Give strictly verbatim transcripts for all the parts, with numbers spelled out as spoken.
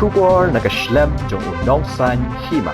Khubor na ka shlem jong u nongsaiñ hima.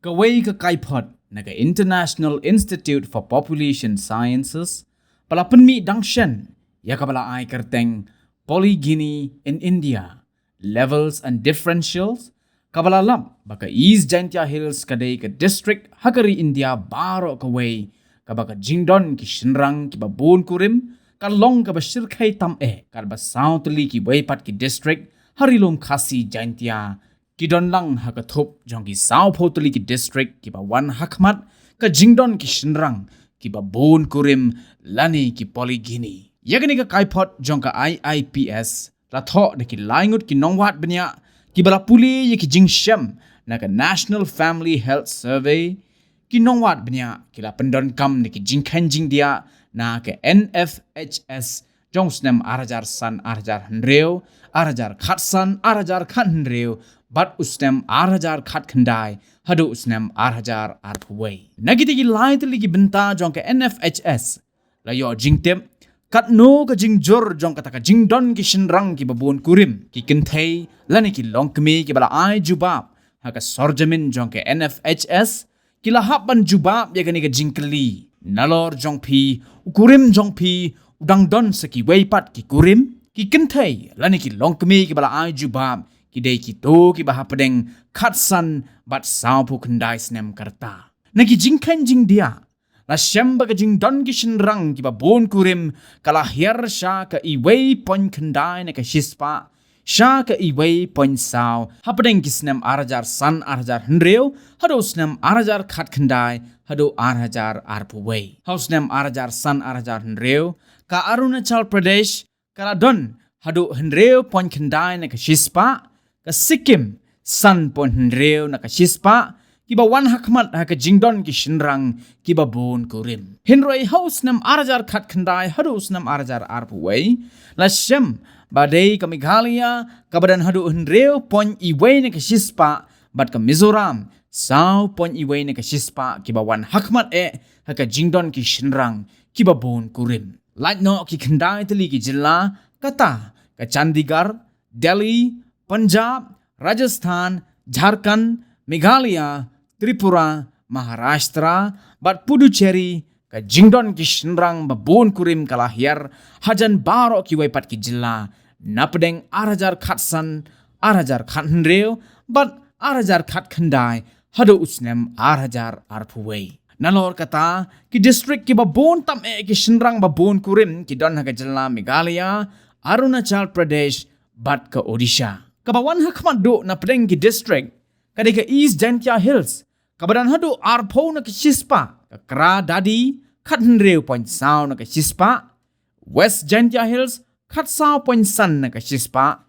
Kawei ka kaiphod na ka International Institute for Population Sciences ba la pynmih dang shen ïa kaba la ai kyrteng Polygyny in India, Levels and Differentials, kaba la lap ba ka East Jaintia Hills ka dei ka district ha ka ri India baroh kawei kaba ka jingdon ki shynrang kiba bun kurim ka long kaba shyrkhei tam eh katba saw tylli kiwei pat ki district ha ri lum Khasi Jaintia ki don lang ha ka thup jong ki sawphew tylli ki district kiba wan ha khmat ka jingdon ki shynrang kiba bun kurim lane ki polygyny. Ïa kane ka kaiphod jong ka I I P S la thoh da ki lai ngut ki nongwad bniah kiba la pule ïa ki jingshem na ka National Family Health Survey. Ki nongwad bniah ki la pyndonkam na ki jingkheiñ jingdiah na ka N F H S jong u snem ar hajar san, ar hajar hynriew, ar hajar khatsan, ar hajar khathynriew, bad u snem ar hajar khatkhyndai haduh u snem ar hajar arphew wei. Na kita ki lai tylli ki bynta jong ka N F H S la ïoh jingtip katno ka jingjur jong kata ka jingdon ki shynrang kiba bun kurim. Ki kynthei lane ki longkmie kiba la ai jubab ha ka sorjamin jong ka N F H S ki la hap ban jubab ïa kane ka jingkylli. Nalor jong phi, u kurim jong phi u dang don sa kiwei pat ki kurim? Ki kynthei lane ki longkmie kiba la ai jubab ki dei kito kiba hapdeng khatsan bad sawphew khyndai snem ka rta. Na ki jingkheiñ jingdiah la shem ba ka jingdon ki shynrang kiba bun kurim ka la hiar sha ka iwei point khyndai na ka shispah sha ka iwei point saw hapdeng ki snem ar hajar san, ar hajar hynriew haduh u snem ar hajar khatkhyndai haduh ar hajar arphew wei. Ha u snem ar hajar san, ar hajar hynriew ka Arunachal Pradesh ka la don haduh hynriew point khyndai na ka shispah, ka Sikkim san point hynriew na ka shispah kiba wan ha khmat ha ka jingdon ki shynrang kiba bun kurim. Hynrei ha u snem ar hajar khatkhyndai haduh u snem ar hajar arphew wei la shem ba dei ka Meghalaya kaba don haduh hynriew point iwei na ka shispah bad ka Mizoram saw point iwei na ka shispah kiba wan ha khmat eh ha ka jingdon ki shynrang kiba bun kurim. Lait noh ki khyndai tylli ki jylla, kata ka Chandigarh, Delhi, Punjab, Rajasthan, Jharkhand, Meghalaya, Tripura, Maharashtra bad Puducherry, ka jingdon ki shynrang ba bun kurim ka la hiar hajan baroh kiwei pat ki jylla napdeng ar hajar khatsan, ar hajar khathynriew bad ar hajar khatkhyndai haduh u snem ar hajar arphew wei. Nalor kata, ki district kiba bun tam eh ki shynrang ba bun kurim ki don ha ka jylla Meghalaya, Arunachal Pradesh bad ka Odisha. Kaba wan ha khmat duh napdeng ki district ka dei ka East Jaintia Hills kaba don haduh arphew na ka shispah, ka Kra Daadi khathynriew point saw na ka shispah, West Jaintia Hills khatsaw point san na ka shispah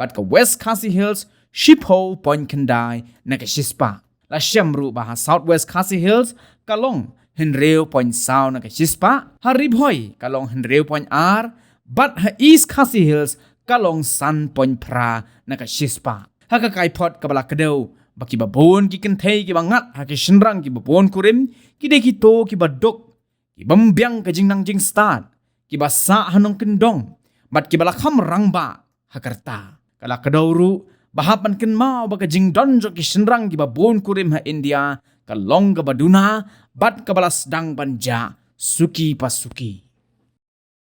bad ka West Khasi Hills shiphew point khyndai na ka shispah. La shem ruh ba ha South West Khasi Hills ka long hynriew point saw na ka shispah, ha Ri Bhoi ka long hynriew point ar bad ha East Khasi Hills ka long san point phra na ka shispah. Ha ka kaiphod kaba la kdew ba kiba bun ki kynthei kiba ngat ha ki shynrang kiba bun kurim ki dei kito kiba duk, ki bym biang ka jingnang jingstad, kiba sah ha nongkyndong bad kiba la kham rangbah ha ka rta. Ka la kdew ruh ba hap ban kynmaw ba ka jingdon jong ki shynrang kiba bun kurim ha India ka long kaba duna bad kaba la sdang ban jah suki pa suki.